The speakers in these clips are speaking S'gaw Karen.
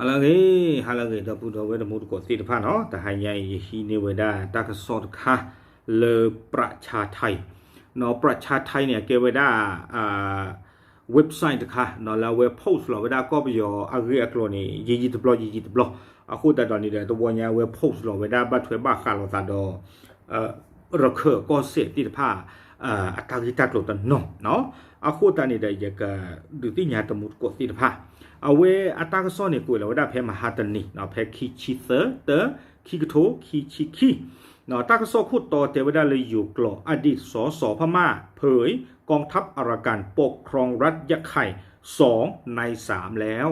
ဟါလၢအဂ့ၤ ဟါလၢအဂ့ၤ ဒီပုၢ်ဒီဝဲၢ်တံၤသကိးသ့ၣ်တဖၣ်နီၤ, တဟါညါအံၤ ယဟံးန့ၢ်ဝဲဒၣ်တၢ်ကစီၣ်တခါ လၢ ပြၢးဆါထၢၣ်, ပြၢးဆါထၢၣ်န့ၣ် အကဲဝဲဒၣ် website တခါ လၢအဝဲ post လီၤဝဲဒၣ်ကီၢ်ပယီၤအဂ့ၢ်အကျိၤန့ၣ် ယံာ်ယံာ်တဘျီ ယံာ်ယံာ်တဘျီ, အဃိသတးဒီးန့ၣ်ဒီး တဝီညါအဝဲ post လီၤဝဲဒၣ်ဘၣ်ထွဲဘၣ်ဃးလိာ်သးဒီး ရခၢၣ်ကီၢ်စဲၣ်သ့ၣ်တဖၣ် အတၢ်ဂ့ၢ်တၢ်ကျိၤတနီၤ, အဃိသတးန့ၣ်ဒီး ယကဒုးသ့ၣ်ညါတံၤသကိးသ့ၣ်တဖၣ်, အဝဲအတၢ်ကစီၣ်န့ၣ် ကွဲးလီၤဝဲဒၣ်ဖဲမဟါတနံၤ ဖဲခံဆံသၢ တၢ ခံကထိခံဆံခံ, တၢ်ကစီၣ်ခိၣ်တီတဲဝဲဒၣ်လၢယိၤကျိာ် อดีต สส พม่า เผย กองทัพอารากานปกครองรัฐยะไข่ สองในสามแล้ว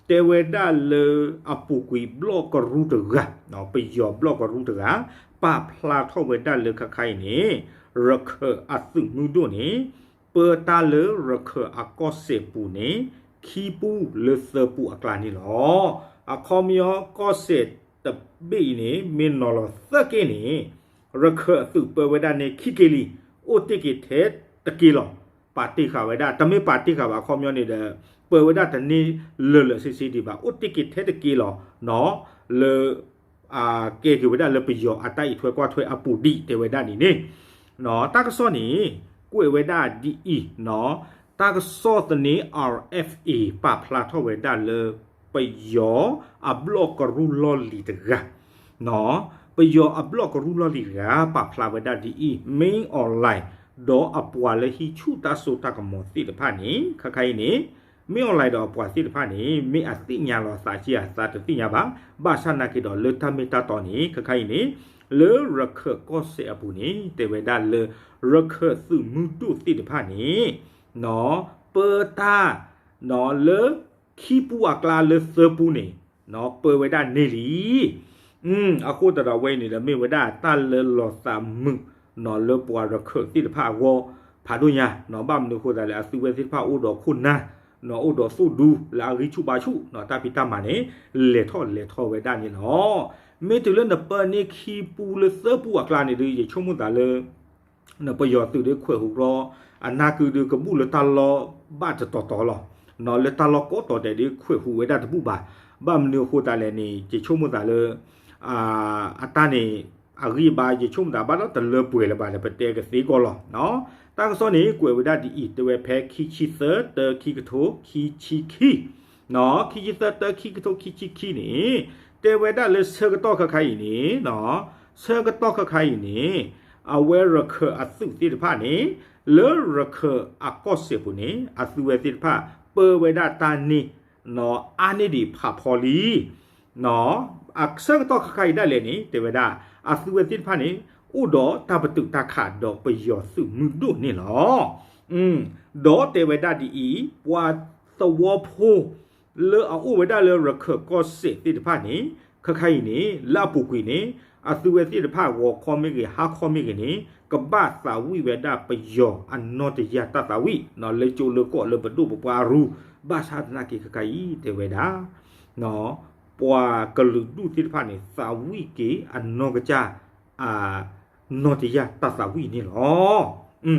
တဲဝဲဒၣ်လၢအပူၤကွံာ်ဘျီၣ်ကရူၢ်တဂၤ, ပယီၤဘျီၣ်ကရူၢ်တဂၤ ပာ်ဖျါထီၣ်ဝဲဒၣ်လၢခဲခါအံၤန့ၣ် ရခၢၣ်အသုးမုၢ်ဒိၣ်န့ၣ် ပၢတၢ်လၢရခၢၣ်အကီၢ်စဲၣ်ပူၤန့ၣ် ခံပူလၢသၢပူအကျါန့ၣ်လီၤ. အခီပညီကီၢ်စဲၣ်တဘ့ၣ်အံၤန့ၣ် မ့ၢ်နီၤလီၤသၢက့န့ၣ် ရခၢၣ်အသုးပၢဝဲဒၣ်န့ၣ်ခံက့လံ, အိၣ်တ့ၢ်က့ၤထဲတက့လီၤ. ပာ်တ့ၢ်ဃာ်ဝဲဒၣ် တမ့ၢ်ပာ်တ့ၢ်ဃာ်ဘၣ် အခီပညီန့ၣ်ဒီး ပၢဝဲဒၣ်တန့ၢ်လၢာ်လၢာ်ဆ့ဆ့ဒံးဘၣ် အိၣ်တ့ၢ်က့ၤထဲတက့လီၤ လၢ ကဲက့ၤဝဲဒၣ်လၢပယီၤအတၢ်အံးထွဲကွၢ်ထွဲအပူၤဒံး တဲဝဲဒၣ်န့ၣ်န့ၣ်, တၢ်ကစီၣ်န့ၣ် ကွဲးဝဲဒၣ်ဒ်အံၤ, တၢ်ကစီၣ်သန့ RFA ပာ်ဖျါထီၣ်ဝဲဒၣ်လၢ ပယီၤအဘျီၣ်ကရူၢ်လီၢ်လံၤတဂၤ ပယီၤအဘျီၣ်ကရူၢ်လီၢ်လံၤတဂၤ ပာ်ဖျါဝဲဒၣ်ဒ်အံၤ မင်းအောင်လှိုင် ဒီးအပှၤလၢဟံးဆူၣ်တၢ်စိတၢ်ကမီၤသ့ၣ်တဖၣ်န့ၣ် ခဲခါအံၤန့ၣ် မင်းအောင်လှိုင် ဒီးအပှၤသ့ၣ်တဖၣ်န့ၣ် မ့ၢ်အသ့ၣ်ညါလီၤသးက့ အသးတသ့ၣ်ညါဘၣ်, ဘၣ်ဆၣ်နာ်က့ဒီးလၢတၢ်မ့ၢ်တၢ်တီန့ၣ် ခဲခါအံၤန့ၣ် လၢရခၢၣ်ကီၢ်စဲၣ်အပူၤန့ၣ် တဲဝဲဒၣ်လၢ ရခၢၣ်သုးမုၢ်ဒိၣ်သ့ၣ်တဖၣ်န့ၣ် ပၢတၢ် လၢခံပူအကျါလၢသၢပူန့ၣ် ပၢဝဲဒၣ်န့ၢ်လံ. အဃိသတးဒီးအဝဲအံၤန့ၣ်ဒီး မ့ၢ်ဝဲဒၣ်တၢ်လၢလီၤသးမုာ် လၢပှၤရခၢၣ်သ့ၣ်တဖၣ်အဂီၢ် ဖးဒိၣ်ညါ, ဘၣ်မနုၤအဃိသတးလဲၣ် အသုဝဲသ့ၣ်တဖၣ်အိၣ်ဒီးခိၣ်နၢ်, အိၣ်ဒီးသိၣ်ဒူ လၢအဂံၢ်ဆူၣ်ဘါဆူၣ် တၢ်ဖံးတၢ်မၤန့ၣ် လဲၤထီၣ်လဲၤထီဝဲဒၣ်န့ၣ်လီၤ. မ့ၢ်တုၤလၢနပၢန့ၢ်ခံပူလၢသၢပူအကျါန့ၣ်ဒီး ယဆိကမိၣ်သးလၢ ပယီၤသုးဒီးခွဲးဟူးရီ အနၢ်ကုဒီးကဘူၣ်လၢတၢ်လီၢ်ဘၣ်တတီၤတီၤလီၤ. လၢတၢ်လီၢ်ကိးတီၤဒဲးဒီးခွဲးဟူးဝဲဒၣ်တဘူၣ်ဘၣ်. ဘၣ်မနုၤအဃိသတးလဲၣ်န့ၣ် ယဆိကမိၣ်သးလၢ အတၢ်န့ၣ် အဂံၢ်အဘါ ယဆိကမိၣ်သးဘၣ်ဒီးတလၢပှဲၤလၢၤဘၣ်ဒီး ပတဲကသ့ကီးလီၤ. တၢ်ကစီၣ်န့ၣ် ကွဲးဝဲဒၣ်ဒ်အံၤ တဲဝဲဖဲခံဆံသၢ တၢ ခံကထိခံဆံခံ ခံဆံသၢ တၢ ခံကထိခံဆံခံန့ၣ် တဲဝဲဒၣ်လၢဆၢကတီၢ်ခဲခါအံၤန့ၣ် ဆၢကတီၢ်ခဲခါအံၤန့ၣ် အဝဲရခၢၣ်အသုးသ့ၣ်တဖၣ်န့ၣ် လၢရခၢၣ်အကီၢ်စဲၣ်ပူၤန့ၣ် အသုဝဲသ့ၣ်တဖၣ် ပၢဝဲဒၣ်တၢ်န့ၢ် အါန့ၢ်ဒံးဖးဖီလံ. ဆၢကတီၢ်ခဲခါအံၤဒၣ်လဲာ်န့ၣ် တဲဝဲဒၣ် အသုဝဲသ့ၣ်တဖၣ်န့ၣ် အိၣ်ဒီးတၢ်ပတုာ်တၢ်ခးဒီးပယီၤသုးမုၢ်ဒိၣ်န့ၣ်လီၤ. ဒီးတဲဝဲဒၣ်ဒ်အံၤ ပှၤသဝီဖိ လၢအအိၣ်ဝဲဒၣ်လၢရခၢၣ်ကီၢ်စဲၣ်သ့ၣ်တဖၣ်န့ၣ် ခဲခါအံၤန့ၣ် လၢအပူၤကွံာ်န့ၣ် အသုဝဲသ့ၣ်တဖၣ်ဂီၤခီမ့ၢ်ဂ့ၤ ဟါခီမ့ၢ်ဂ့ၤန့ၣ် ကဘၣ်သးဝံၣ်ဝဲဒၣ်ပယီၤအနီၢ်တယၢ်တၢ်သးဝံၣ် လၢကၠိလၢကီၢ်လၢပဒိၣ်ပပှၢ်အရူ ဘၣ်ဆၣ်သနာ်က့ခဲခါအံၤ တဲဝဲဒၣ် ပှၤကလုာ်ဒူၣ်သ့ၣ်တဖၣ်န့ၣ် သးဝံၣ်က့ၤအနီၢ်ကစၢ် အနီၢ်တယၢ်တၢ်သးဝံၣ်န့ၣ်လီၤ.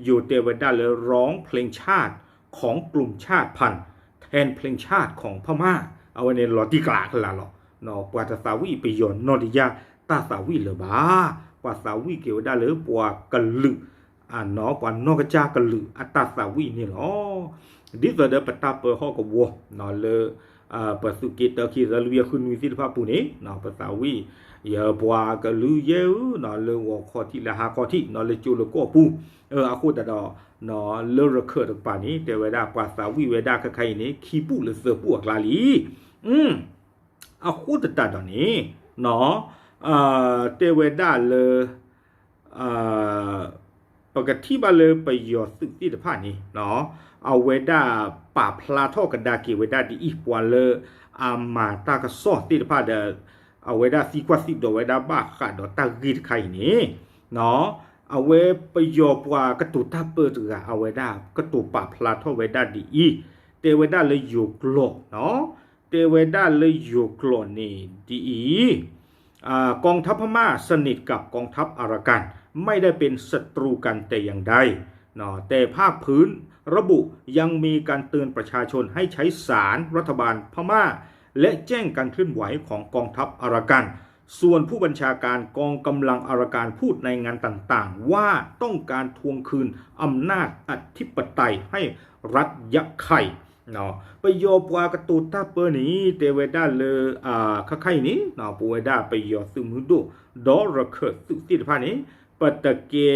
ယိၤတဲဝဲဒၣ်လၢ ร้องเพลงชาติของกลุ่มชาติพันธุ์ แทนเพลงชาติของพม่า အဝဲန့ၣ်လီၤတံၢ်ကျးကလာ်လီၤ. ပှၤတသးဝံၣ်ပယီၤနီၢ်တယၢ်တၢ်သးဝံၣ်လၢၤဘၣ်. ပှၤသးဝံၣ်က့ၤဝဲဒၣ်လၢပှၤကလုာ် ပှၤနီၢ်ကစၢ်ကလုာ်အတၢ်သးဝံၣ်န့ၣ်လီၤ. ဒ်သိးဒီးပတၢ်ပၢဟီၣ်ကဝီၤ လၢ ပသုးက့တၢခံသၢလွံၢ်ယဲၢ်ဃုနွံသ့ၣ်တဖၣ်ပူၤန့ၣ် ပသးဝံၣ် ယပှၤကလုာ်ယဲၢ်ဧၢ လၢဂီၤခီထံးလၢဟါခီထံး လၢကၠိလၢကီၢ်ပူၤ အဃိသတးဒီး လၢရခၢၣ်တကပၤန့ၣ် တဲဝဲဒၣ်ပှၤသးဝံၣ်ဝဲဒၣ်ခဲခါအံၤန့ၣ် ခံပူလၢသၢပူအကျါလံ. အဃိသတးဒီးန့ၣ် တဲဝဲဒၣ်လၢ ပကထံၣ်ဘၣ်လၢပယီၤသုးသ့ၣ်တဖၣ်န့ၣ် အဝဲဒၣ်ပာ်ဖျါထီၣ်ကဒါက့ၤဝဲဒၣ်ဒ်အံၤ ပှၤလၢအမၤတၢ်ကစီၣ်သ့ၣ်တဖၣ်ဒီး အဝဲဒၣ်သံကွၢ်သံဒိးဝဲဒၣ်ဘၣ်ဃးဒီးတၢ်ဂ့ၢ်တခါအံၤန့ၣ် အဝဲပယီၤပှၤကတိၤတၢ်ပၢတဂၤ အဝဲဒၣ်ကတိၤပာ်ဖျါထီၣ်ဝဲဒၣ်ဒ်အံၤ တဲဝဲဒၣ်လၢယိၤကျိာ် တဲဝဲဒၣ်လၢယိၤကျိာ်န့ၣ်ဒ်အံၤ กองทัพพม่าสนิทกับกองทัพอารากาน ไม่ได้เป็นศัตรูกันแต่อย่างใด แต่ภาคพื้นระบุยังมีการเตือนประชาชนให้ใช้สารรัฐบาลพม่า และแจ้งการเคลื่อนไหวของกองทัพอารากัน ส่วนผู้บัญชาการกองกำลังอารากันพูดในงานต่างๆ ว่าต้องการทวงคืนอำนาจอธิปไตยให้รัฐยะไข่ ပယီၤပှၤကတိၤတၢ်ပၢန့ၣ် တဲဝဲဒၣ်လၢ ခဲခါအံၤန့ၣ် ပဝဲဒၣ်ပယီၤသုးမုၢ်ဒိၣ် ဒီးရခၢၣ်သုးသ့ၣ်တဖၣ်န့ၣ် ပတကဲ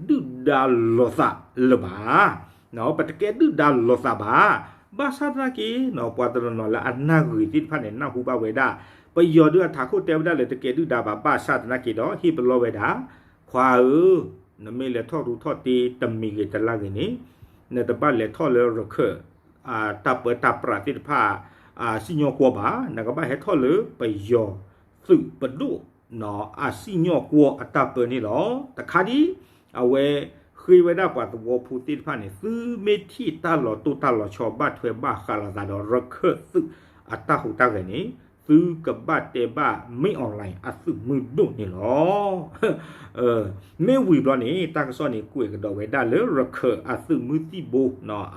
ဒုၣ်ဒါလိာ်သးလၢၤဘၣ်. ပတကဲဒုၣ်ဒါလိာ်သးဘၣ်. ဘၣ်ဆၣ်သနာ်က့ ပှၤတနီၤနီၤလၢအနၢ်ဂ့ၤသ့ၣ်တဖၣ်န့ၣ် နၢ်ဟူဘၣ်ဝဲဒၣ် ပယီၤဒုးအထးခိၣ်တဲဝဲဒၣ်လၢတကဲဒုၣ်ဒါဘၣ် ဘၣ်ဆၣ်သနာ်က့ဒီး ဟ့ၣ်ပလီၢ်ဝဲဒၣ် ခွါဧၢ, နမ့ၢ်လဲၤထီၣ်ရူးထီၣ်တ့တမံၤဂ့ၤတလါဂ့ၤန့ၣ် နတဘၣ်လဲၤထီၣ်လၢရခၢၣ် တၢ်ပၢတၢ်ပြးသ့ၣ်တဖၣ် စံၣ်ညီၣ်ကွီၢ်ဘၣ်, နကဘၣ်ဟဲထီၣ်လၢပယီၤသုးပဒိၣ် အစံၣ်ညီၣ်ကွီၢ်အတၢ်ပၢန့ၣ်လီၤ. တခါဒ် အဝဲဃ့ဝဲဒၣ်ပှၤသဝီဖိသ့ၣ်တဖၣ်န့ၣ် သုမ့ၢ်ထံၣ်တၢ်လီၤတိၢ်တၢ်လီၤဆီ ဘၣ်ထွဲဘၣ်ဃးလိာ်သးဒီးရခၢၣ်သုးအတၢ်ဟူးတၢ်ဂဲၤန့ၣ် သုကဘၣ်တဲဘၣ် မင်းအောင်လှိုင် အသုးမုၢ်ဒိၣ်န့ၣ်လီၤ. မ့ၢ်ဝံၤဘျီန့ၣ် တၢ်ကစီၣ်န့ၣ် ကွဲးကဒီးဝဲဒၣ်လၢရခၢၣ်အသုးမုၢ်သံၣ်ဘိ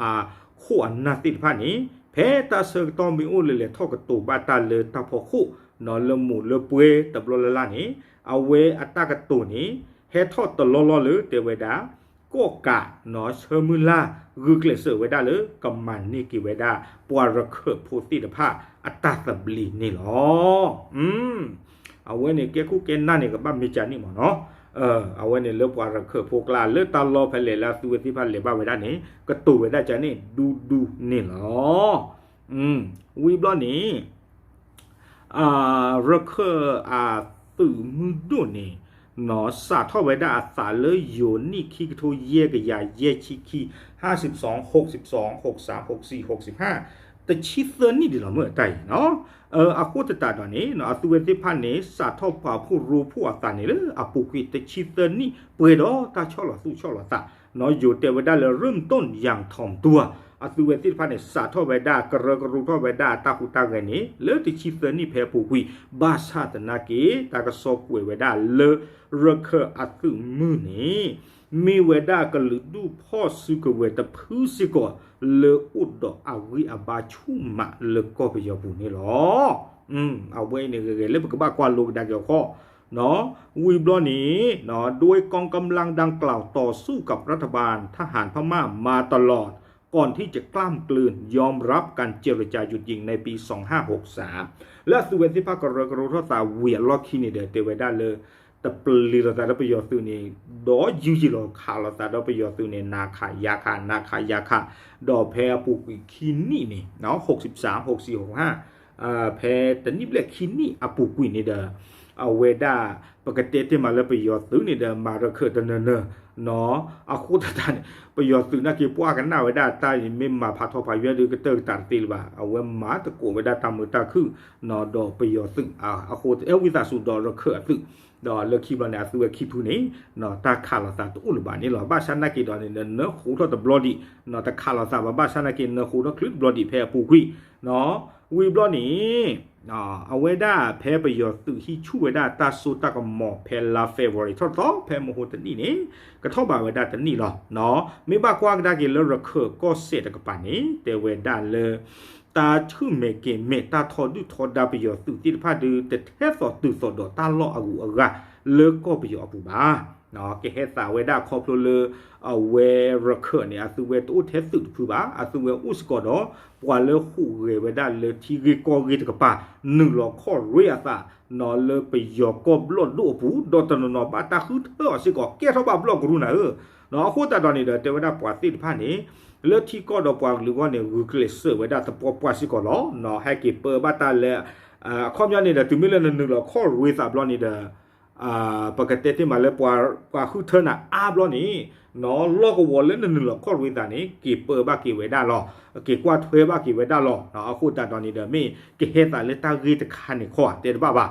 အခိၣ်အနၢ်သ့ၣ်တဖၣ်န့ၣ် ဖဲတၢ်ဆၢကတီၢ်မ့ၢ်အိၣ်လၢလဲၤထီၣ်ကတိၤဘၣ်တၢ်လၢတၢ်ဖီခိၣ် လၢမိၢ်လၢပှဲၤတဘျီလၢ်လၢ်န့ၣ် အဝဲအတၢ်ကတိၤန့ၣ် ဟဲထီၣ်တလီၢ်လီၢ်လၢတဲဝဲဒၣ် ကီၣ်ကး ဆၢမုၢ်လၢ် ဂုာ်ကျဲးစၢးဝဲဒၣ်လၢကမၤန့ၢ်က့ၤဝဲဒၣ် ပှၤရခၢၣ်ဖိသ့ၣ်တဖၣ်အတၢ်သဘျ့န့ၣ်လီၤ. အဝဲန့ၣ်ကဲခိၣ်ကဲနၢ်န့ၣ် ကဘၣ်မ့ၢ်ကန့ၣ်မ့ၢ်နီၤ. အဝဲန့ၣ်လၢပှၤရခၢၣ်ဖိကျါလၢတၢ်လီၢ်ဖဲလဲၣ်လၢအသုဝဲသ့ၣ်တဖၣ်လဲၤဘၣ်ဝဲဒၣ်န့ၣ် ကတိၤဝဲဒၣ်ကန့ၣ် ဒူဒူန့ၣ်လီၤ. ဝံၤဘျီန့ၣ် ရခၢၣ်အသုးမုၢ်ဒိၣ်န့ၣ် စးထီၣ်ဝဲဒၣ်အသးလၢယိၤနံၣ်ခံကထိယဲၢ်ကယၤယဲၢ်ဆံခံ ဟါစံးပစီ ဟိးစံးပစီ ဟိးစး ဟိးစံ ဟိးစံ ဟိးစံ တဆံသၢနံၣ်ဒံးလီၤမ့ၢ်အတၢ်အံၤနီၤ. အဃိသတးဒီးန့ၣ် အသုဝဲသ့ၣ်တဖၣ်န့ၣ် စးထီၣ်ပာ်ဖှိၣ်ရိဖှိၣ်အသးန့ၣ်လၢအပူၤကွံာ်တဆံသၢနံၣ် ပှဲၤဒီးတၢ်ဆီၣ်လီၤသူၣ်ဆီၣ်လီၤသး ယိၤတဲဝဲဒၣ်လၢ เริ่มต้นอย่างถ่อมตัว အသုဝဲသ့ၣ်တဖၣ်န့ၣ် စးထီၣ်ဝဲဒၣ် ကရၢကရိထီၣ်ဝဲဒၣ်တၢ်ဟူးတၢ်ဂဲၤန့ၣ် လၢတဆံသၢနံၣ်ဖဲအပူၤကွံာ် ဘၣ်ဆၣ်သနာ်က့ တၢ်ကစီၣ်ကွဲးဝဲဒၣ်လၢ ရခၢၣ်အသုးမုၢ်န့ၣ် မ့ၢ်ဝဲဒၣ်ကလုာ်ဒူၣ်ဖီၣ်စုကဝဲၤတဖုစ့ၢ်ကီး လၢအိၣ်ဒီးအဂံၢ်အဘါဆူၣ်မးလၢကီၢ်ပယီၤပူၤန့ၣ်လီၤ. အဝဲအံၤန့ၣ်ဂ့ၤဂ့ၤလၢပကဘၣ်ကွၢ်လိကဒါက့ၤအီၤခီ ဝံၤဘျီန့ၣ် โดยกองกำลังดังกล่าวต่อสู้กับรัฐบาลทหารพม่ามาตลอด ก่อนที่จะกล้ำกลืนยอมรับการเจรจาหยุดยิงในปีสองห้าหกสาม လၢအသုဝဲသ့ၣ်တဖၣ်ကရၢကရိထီၣ်သးဝံၤအလီၢ်ခံန့ၣ်ဒီး တဲဝဲဒၣ်လၢ တပျံၤလိာ်သးဒီးပယီၤသုးန့ၣ် ဒီးယုၢ်ယံာ်လီၤခးလိာ်သးဒီးပယီၤသုးန့ၣ် နၤခးယၤခး နၤခးယၤခး ဒီးဖဲအပူၤကွံာ်ခံနံၣ်န့ၣ် ဟိးစံးပစီ ဟိးစံ ဟိးစး ဖဲတနံၣ်ဘျဲၣ်ခံနံၣ်အပူၤကွံာ်န့ၣ်ဒီး အဝဲဒၣ် ပကတဲတ့ၢ်မးလၢပယီၤသုးန့ၣ်ဒီး မၤရခၢၣ်တနၢၤနၢၤ အဃိသတးန့ၣ် ပယီၤသုးနာ်က့ၤပှၢ်ကနၣ်ဝဲဒၣ်တၢ်အံၤ မ့ၢ်မၤဖးထီဖးယွဲၢ်ဒုးကတၢၢ်ကတးတသ့လၢၤဘၣ်. အဝဲမၤသကိးဝဲဒၣ်တၢ်မုာ်တၢ်ခုၣ် ဒီးပယီၤသုး အဃိ အဲၣ်ဝံသးစူၤဒီးရခၢၣ်အသုး ဒီးလၢခံဘျီန့ၣ် အသုဝဲခံဖုန့ၣ် တၢ်ခးလိာ်သးတအိၣ်လၢၤဘၣ်န့ၣ်လီၤ. ဘၣ်ဆၣ်နာ်က့ၤဒီးန့ၣ် နၢဃိးထီၣ်တဘျီဒံး တခးလိာ်သးဘၣ် ဘၣ်ဆၣ်နာ်က့ၤ နၢဃိးထီၣ်ချုးတဘျီဒံးဖဲအပူၤကွံာ် ဝံၤဘျီန့ၣ် အဝဲဒၣ်ဖဲပယီၤသုးဟံးဆူၣ်ဝဲဒၣ်တၢ်စိတၢ်ကမီၤဖဲလါ February ထီၣ်သီ ဖဲမဟိတနံၣ်န့ၣ် ကထီၣ်ဘးဝဲဒၣ်တနံၣ်လီၤ. မ့ၢ်ဘၣ်ကွၢ်ကဒါက့ၤလၢရခၢၣ်ကီၢ်စဲၣ်တကပၤန့ၣ် တဲဝဲဒၣ်လၢ တၢ်ဆူၣ်မဲာ်က့ၤမဲာ် တၢ်ထီဒုၣ်ထီဒါပယီၤသုးသ့ၣ်တဖၣ်ဒုး တထဲသိးတုၤသိးဒီးတၢ်လီၢ်အဂုၤအဂၤ လၢကီၢ်ပယီၤအပူၤဘၣ်. ကဟဲသးဝဲဒၣ်ခီဖျိလၢ အဝဲရခၢၣ်န့ၣ် အသုဝဲတအိၣ်ထဲသုးတဖုဘၣ်. အသုဝဲအိၣ်စ့ၢ်ကီးဒီး ပှၤလၢဟူးဂဲၤဝဲဒၣ်လၢထံဂ့ၢ်ကီၢ်ဂ့ၢ်တကပၤ နုာ်လီၤခီၣ်ရ့အသး လၢပယီၤကီၢ်ဘျီၣ်ဒိၣ်အပူၤ ဒီးတနီၤနီၤဘၣ်တၢ်ဃုထၢအီၤစ့ၢ်ကီး ကဲထီၣ်ဘၣ်ဘျီၣ်ကရူၢ်နၤဧၢ. အဃိသတးဒီးန့ၣ်ဒီး တဲဝဲဒၣ်ပှၤသ့ၣ်တဖၣ်န့ၣ် လၢထံကီၢ်ဒီးပှၤကလုာ်အဂီၢ်န့ၣ် ဂုာ်ကျဲးစၢးဝဲဒၣ်သပှၢ်ပှၢ်စ့ၢ်ကီးလီၤ. ဟဲက့ၤပၢဘၣ်တၢ်လၢ အခီပညီန့ၣ်ဒီး တုၤမ့ၢ်လၢနနုာ်လီၤခီၣ်ရ့သးဘျီန့ၣ်ဒီး ပကတဲတ့ၢ်မးလၢ ပှၤဃုထၢနၤအါဘျီန့ၣ် လီၢ်ကဝီၤလၢနနုာ်လီၤခီၣ်ရ့သးန့ၣ် က့ၤပၢဘၣ်က့ၤဝဲဒၣ်လီၤ. က့ၤကွၢ်ထွဲဘၣ်က့ၤဝဲဒၣ်လီၤ. အဃိသတးဒီးန့ၣ်ဒီး မ့ၢ်ကဟဲသးလၢတၢ်ဂ့ၢ်တခါန့ၣ်ခီ တဲတဘၣ်ဘၣ်.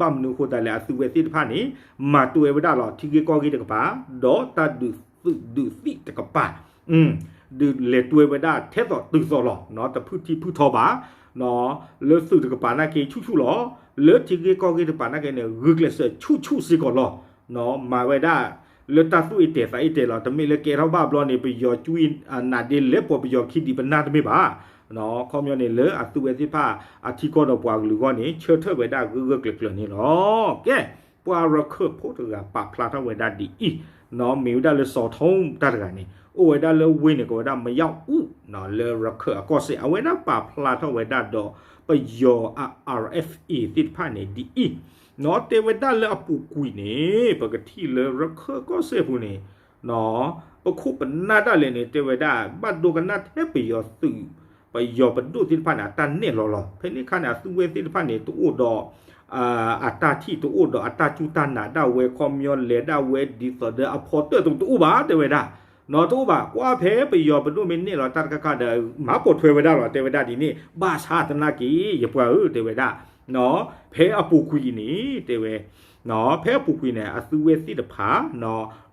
ဘၣ်မနုၤအဃိသတးလဲၣ် အသုဝဲသ့ၣ်တဖၣ်န့ၣ် မၤတွဲဝဲဒၣ်လီၤ ထံဂ့ၢ်ကီၢ်ဂ့ၢ်တကပၤ ဒီးတၢ်ဒုးသုးဒုးသံၣ်တကပၤ ဒုးလဲၤတွဲဝဲဒၣ်ထဲသိးတုၤသိးလီၤ. တဖုထံဖုထီဘၣ် လၢသုးတကပၤနာ်က့ဆူၣ်ဆူၣ်လီၤ. လၢထံဂ့ၢ်ကီၢ်ဂ့ၢ်တကပၤနာ်က့န့ၣ် ဂုာ်ကျဲးစၢးဆူၣ်ဆူၣ်စ့ၢ်ကီးလီၤ. မၤဝဲဒၣ် လၢတၢ်သူၣ်အ့တဲာ်သးအ့တဲာ်လီၤ. တမ့ၢ်လၢကဲထီၣ်ဘၣ်ဘျီန့ၣ် ပယီၤကွံနးဒ့လဲၤပိာ်ပယီၤခံဒံးပနၢ်တမ့ၢ်ဘၣ်. ခီပညီန့ၣ်လၢအသုဝဲသ့ၣ်တဖၣ် အထံကီၢ်ဒီးပှၤကလုာ်အဂီၢ်န့ၣ် ဆၢထၢၣ်ဝဲဒၣ်ဂၢၢ်ဂၢၢ်ကျၢၤကျၢၤန့ၣ်လီၤ. ကဲ, ပှၤရခၢၣ်ဖိတဂၤပာ်ဖျါထီၣ်ဝဲဒၣ်ဒ်အံၤ, မ့ၢ်ဝဲဒၣ်လၢစီၤထိတၢ်တဂၤန့ၣ် အိၣ်ဝဲဒၣ်လၢဝ့ၢ်န့ၣ် ကိးဝဲဒၣ်မယီၣ်အူ လၢရခၢၣ်အကီၢ်စဲၣ် အဝဲဒၣ်ပာ်ဖျါထီၣ်ဝဲဒၣ်ဒီးပယီၤအ RFA သ့ၣ်တဖၣ်န့ၣ်ဒ်အံၤ, တဲဝဲဒၣ်လၢအပူၤကွံာ်န့ၣ် ပကထံၣ်လၢရခၢၣ်ကီၢ်စဲၣ်ပူၤန့ၣ် ပခိၣ်ပနၢ်ဒၣ်လဲာ်န့ၣ် တဲဝဲဒၣ် ဘၣ်ဒိကနၣ်ထဲပယီၤသုး ပယီၤပဒိၣ်သ့ၣ်တဖၣ်န့ၣ် အတၢ်နဲၣ်လီၤလီၤ. ဖဲန့ၣ်အခါန့ၣ် အသုဝဲသ့ၣ်တဖၣ်န့ၣ် တအိၣ်ဒီး အတၢ်ထံၣ်တအိၣ်ဒီးအတၢ်စူၢ်တၢ်နာ်ဒၣ်ဝဲ ခီပညီလဲၤဒၣ်ဝဲဒ်သိးဒီးအဖီတၢၣ်တအိၣ်ဘၣ် တဲဝဲဒၣ်. တအိၣ်ဘၣ် ကွၢ်ဖဲပယီၤပဒိၣ်မ့ၢ်နဲၣ်လီၤတၢ်တခါခါဒီး မၤပိာ်ထွဲဝဲဒၣ်လီၤ တဲဝဲဒၣ်ဒ်န့ၣ် ဘၣ်ဆၣ်သနာ်က့ ယပှၤဧၢ တဲဝဲဒၣ် ဖဲအပူၤကွံာ်အံၤန့ၣ် တဲဝဲ ဖဲအပူၤကွံာ်န့ၣ် အသုဝဲသ့ၣ်တဖၣ်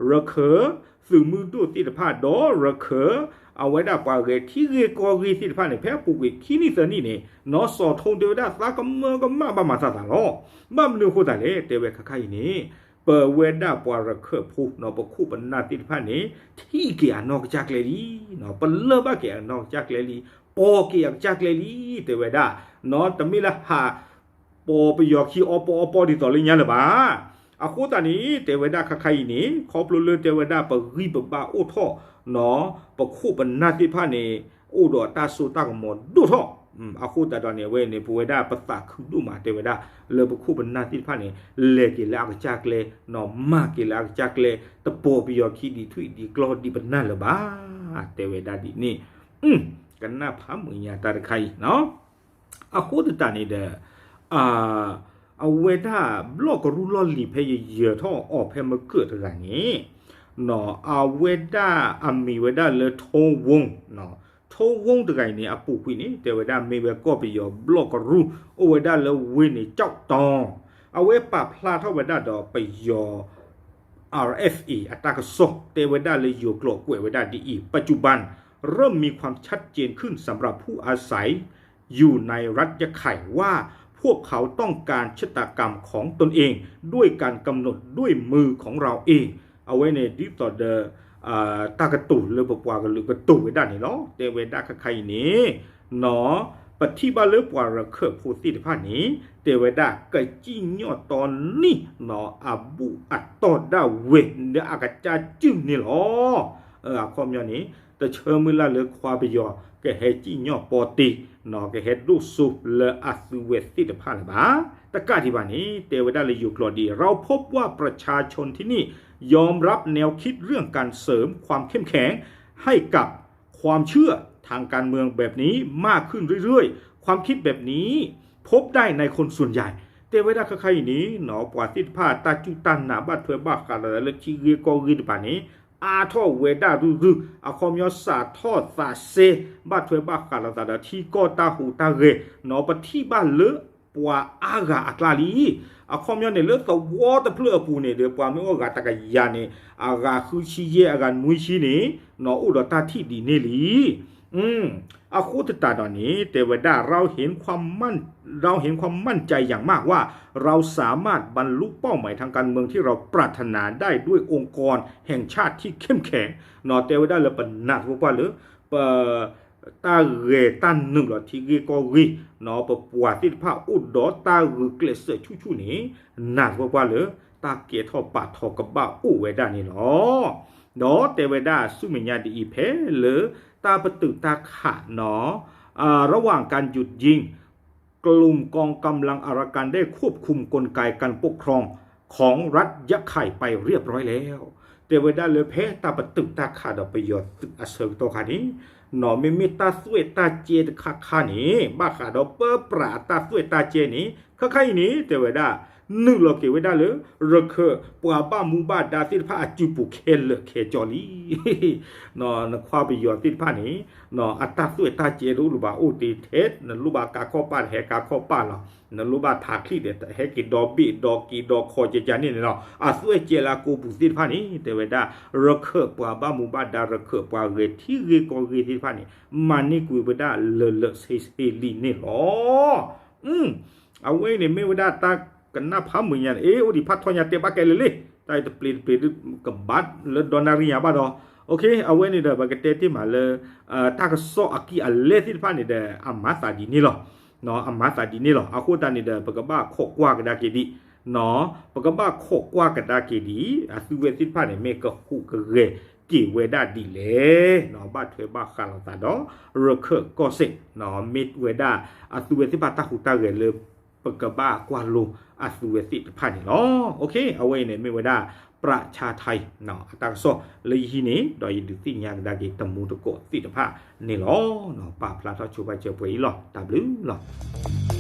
ရခၢၣ် သုးမုၢ်ဒိၣ်သ့ၣ်တဖၣ်ဒီးရခၢၣ် အဝဲဒၣ်ပှၤဂဲၤထံဂ့ၢ်ကီၢ်ဂ့ၢ်သ့ၣ်တဖၣ်န့ၣ် ဖဲအပူၤကွံာ်ခံနံၣ်သၢနံၣ်န့ၣ် နီၢ်စီၤထိတဲဝဲဒၣ်သးကမၢကမၣ်ဘၣ်မၤသးသးလီၤ. ဘၣ်မနုၤအဃိသတးလဲၣ် တဲဝဲခါခါအံၤန့ၣ် ပဝဲဒၣ်ပှၤရခၢၣ်ဖိ ပခိၣ်ပနၢ်သ့ၣ်တဖၣ်န့ၣ် ထံၣ်က့ၤအနီၢ်ကစၢ်ကျဲလံ, ပလၢၢ်ဘၣ်က့ၤအနီၢ်ကစၢ်ကျဲလံ, ပိာ်က့ၤအကစၢ်ကျဲလံ တဲဝဲဒၣ်, တမ့ၢ်လၢဟးပိာ်ပယီၤခံအီပီအီပီဒ်သိးလၢညါလၢၤဘၣ်. အဃိသတးန့ၣ် တဲဝဲဒၣ်ခါခါအံၤန့ၣ် ခီဖျိလၢတဲဝဲဒၣ်ပဂံၢ်ပဘါအိၣ်ထီၣ် ပခိၣ်ပနၢ်သ့ၣ်တဖၣ်န့ၣ် အိၣ်ဒီးတၢ်စိတၢ်ကမီၤဒိၣ်ထီၣ်, အဃိသတးဒီးန့ၣ် အဝဲန့ၣ် ပဝဲဒၣ်ပသးခုဒိၣ်မး တဲဝဲဒၣ် လၢပခိၣ်ပနၢ်သ့ၣ်တဖၣ်န့ၣ် လဲၤက့ၤလၢအကစၢ်ကျဲ, မၤက့ၤလၢအကစၢ်ကျဲ, တပိာ်ပယီၤခံဒံးထွံၣ်ဒံးကျီၢ်ဒံးပနၢ်လၢၤဘၣ်, တဲဝဲဒၣ်ဒ်န့ၣ်, ကနၣ်ဖးမုာ်ညါတၢ်တခါအံၤ အဃိသတးန့ၣ်ဒီး အဝဲဒၣ်ဘျီၣ်ကရူၢ်လီၢ်လံၤဖဲယယၢၤထီၣ်အီၤဖဲမုၢ်ကၢၢ်တဂၤန့ၣ်, အဝဲဒၣ်အမံၤဝဲဒၣ်လၢထိဝူ, ထိဝူတဂၤအံၤန့ၣ် အပူၤကွံာ်န့ၣ် တဲဝဲဒၣ်မ့ၢ်ဝဲကီၢ်ပယီၤဘျီၣ်ကရူၢ် အိၣ်ဝဲဒၣ်လၢဝ့ၢ်န့ၣ် ကၠီၣ်တီ, အဝဲပာ်ဖျါထီၣ်ဝဲဒၣ်ဒီးပယီၤ RFA အတၢ်ကစီၣ် တဲဝဲဒၣ်လၢယိၤကျိာ်ကွဲးဝဲဒၣ်ဒ်အံၤ, ปัจจุบันเริ่มมีความชัดเจนขึ้นสำหรับผู้อาศัยอยู่ในรัฐยะไข่ว่า พวกเขาต้องการชะตากรรมของตนเองด้วยการกำหนดด้วยมือของเราเอง အဝဲန့ၣ်ဒ်သိးဒီး တၢ်ကတိၤလၢပပှၤကလုာ်ကတိၤဝဲဒၣ်န့ၣ်လီၤ. တဲဝဲဒၣ်ခါခါအံၤန့ၣ် ပထံၣ်ဘၣ်လၢပှၤရခၢၣ်ဖိသ့ၣ်တဖၣ်န့ၣ် တဲဝဲဒၣ်ကစံၣ်ညီၣ်တီနံၣ် အဘူးအတီၢ်ဒၣ်ဝဲလၢအကစၢ်စုၣ်န့ၣ်လီၤ. အခီပညီန့ၣ် တဆၢမုၢ်လၢ်လၢခွါပယီၤ ကဟဲစံၣ်ညီၣ်ပီတ့ ကဟဲဒိၣ်စိလၢအသုဝဲသ့ၣ်တဖၣ်လၢၤဘၣ်. တကးဒံးဘၣ်န့ၣ် တဲဝဲဒၣ်လၢယိၤကျိာ်ဒ်အံၤ, เราพบว่าประชาชนที่นี่ยอมรับแนวคิดเรื่องการเสริมความเข้มแข็งให้กับความเชื่อทางการเมืองแบบนี้มากขึ้นเรื่อยๆ ความคิดแบบนี้พบได้ในคนส่วนใหญ่ တဲဝဲဒၣ်ခါခါအံၤန့ၣ် ပှၤသ့ၣ်တဖၣ်တၢ်စူၢ်တၢ်နာ်ဘၣ်ထွဲဘၣ်ဃးဒီးလၢထံဂ့ၢ်ကီၢ်ဂ့ၢ်တဖၣ်န့ၣ် အါထီၣ်ဝဲဒၣ်ရုၢ်ရုၢ် အခီပညီစးထီၣ်သးစဲ ဘၣ်ထွဲဘၣ်ဃးလိာ်သးဒီးထံကီၢ်တၢ်ဟူးတၢ်ဂဲၤ ပထံၣ်ဘၣ်လၢပှၤအါဂၤအကျါလံ. အခီပညီန့ၣ်လၢသဝီတဖျၢၣ်အပူၤန့ၣ်ဒီး ပှၤမ့ၢ်အိၣ်ဂၤတကယၤန့ၣ် အဂၤဃုဆံယဲၢ် အဂၤနွံဆံန့ၣ် အိၣ်ဒီးတၢ်ထံၣ်ဒ်န့ၣ်လံ. အဃိသတးဒီးန့ၣ် တဲဝဲဒၣ် เราเห็นความมั่น เราเห็นความมั่นใจอย่างมากว่าเราสามารถบรรลุเป้าหมายทางการเมืองที่เราปรารถนาได้ด้วยองค์กรแห่งชาติที่เข้มแข็ง တဲဝဲဒၣ်လၢပနာ်သပှၢ်ပှၢ်လၢ ပ တၢ်ဂဲၤတၢ်နုာ်လီၤထံဂ့ၢ်ကီၢ်ဂ့ၢ် ပပှၤသ့ၣ်တဖၣ်အိၣ်ဒီးတၢ်ဂုာ်ကျဲးစၢးဆူၣ်ဆူၣ်န့ၣ် နာ်သပှၢ်ပှၢ်လၢ တၢ်ကဲထီၣ်ပာ်ထီၣ်ကဘၣ်အိၣ်ဝဲဒၣ်န့ၣ်လီၤ. ဒီးတဲဝဲဒၣ်ဆူမဲာ်ညါဒ်အံၤ ဖဲလၢတၢ်ပတုာ်တၢ်ခး ระหว่างการหยุดยิง กลุ่มกองกำลังอารากันได้ควบคุมกลไกการปกครองของรัฐยะไข่ไปเรียบร้อยแล้ว တဲဝဲဒၣ်လၢဖဲတၢ်ပတုာ်တၢ်ခးဒီးပယီၤသုးအဆၢကတီၢ်ခါန့ၣ် မ့မ့ၢ်တၢ်သွဲၣ်တၢ်ကဲတခါခါန့ၣ် ဘၣ်ဃးဒီးပၢပြးအတၢ်သွဲၣ်တၢ်ကဲန့ၣ် ခါခါအံၤန့ၣ် တဲဝဲဒၣ် နုာ်လီၤက့ၤဝဲဒၣ်လၢ ရခၢၣ်ပှၤဘၣ်မူဘၣ်ဒါသ့ၣ်တဖၣ်အစုပူၤခဲလၢာ်ခဲဆ့လံ. နခွါပယီၤသ့ၣ်တဖၣ်န့ၣ် အတၢ်သွဲၣ်တၢ်ကဲတအိၣ်လၢၤဘၣ် အိၣ်တ့ၢ်ထဲ နလိၣ်ဘၣ်ကါခီၣ်ပာ်တဟဲကါခီၣ်ပာ်လီၤ. နလိၣ်ဘၣ်ထးချံၣ်ဒီးဟဲက့ၤဒီဘ့ၣ်ဒီက့ၤဒီခီကဲကန့ၣ်န့ၣ်လီၤ. အသွဲၣ်ကဲလၢအကိးပူၤသ့ၣ်တဖၣ်န့ၣ် တဲဝဲဒၣ် ရခၢၣ်ပှၤဘၣ်မူဘၣ်ဒါ ရခၢၣ်ပှၤဂဲၤထံဂ့ၢ်ကီၢ်ဂ့ၢ်သ့ၣ်တဖၣ်န့ၣ် မၤန့ၢ်ကွံာ်ဝဲဒၣ်လၢာ်လၢာ်ဆ့ဆ့လံန့ၣ်လီၤ. အဝဲအံၤန့ၣ်မ့ၢ်ဝဲဒၣ်တၢ်ကနၣ်ဖးမုာ်ညါန့ၣ် အ့ အိၣ်ဒံးဖးထီညါတဲဘၣ်ကဲလၢာ်လံ, တၢ်အံၤတပျ့ၤတပျ့ၤဒုးကဘၣ်လၢဒီနၣ်ရံၣ်ညါဘၣ်ဒီး အဝဲန့ၣ်ဒီး ပကတဲတ့ၢ်မးလၢ တၢ်ကစီၣ်အကံၢ်အလဲသ့ၣ်တဖၣ်န့ၣ်ဒီး အမၤသးဒ်န့ၣ်လီၤ. အမၤသးဒ်န့ၣ်လီၤ. အဃိသတးန့ၣ်ဒီး ပကဘၣ်ခိးကွၢ်ကဒါက့ၤဒံး, ပကဘၣ်ခိးကွၢ်ကဒါက့ၤဒံး အသုဝဲသ့ၣ်တဖၣ်န့ၣ် မ့ၢ်ကဟူးကဂဲၤက့ၤဝဲဒၣ်ဒ်လဲၣ်, ဘၣ်ထွဲဘၣ်ဃးလိာ်သးဒီး ရခၢၣ်ကီၢ်စဲၣ် မ့ၢ်ဝဲဒၣ် အသုဝဲသ့ၣ်တဖၣ်တၢ်ဟူးတၢ်ဂဲၤလၢ ပကဘၣ်ကွၢ်လိအသုဝဲသ့ၣ်တဖၣ်န့ၣ်လီၤ. အဝဲအံၤန့ၣ်မ့ၢ်ဝဲဒၣ် ပြၣ်ဆါထါအံၤ အတၢ်ကစီၣ်လၢယဟံးန့ၣ် ဒီးယဒုးသ့ၣ်ညါကဒါက့ၤတမူတကိးသ့ၣ်တဖၣ်န့ၣ်လီၤ. ပာ်ဖျါထီၣ်ဆိပာ်စၢၤပှဲၤအံၤလီၤ. တၢ်ဘျုးလီၤ.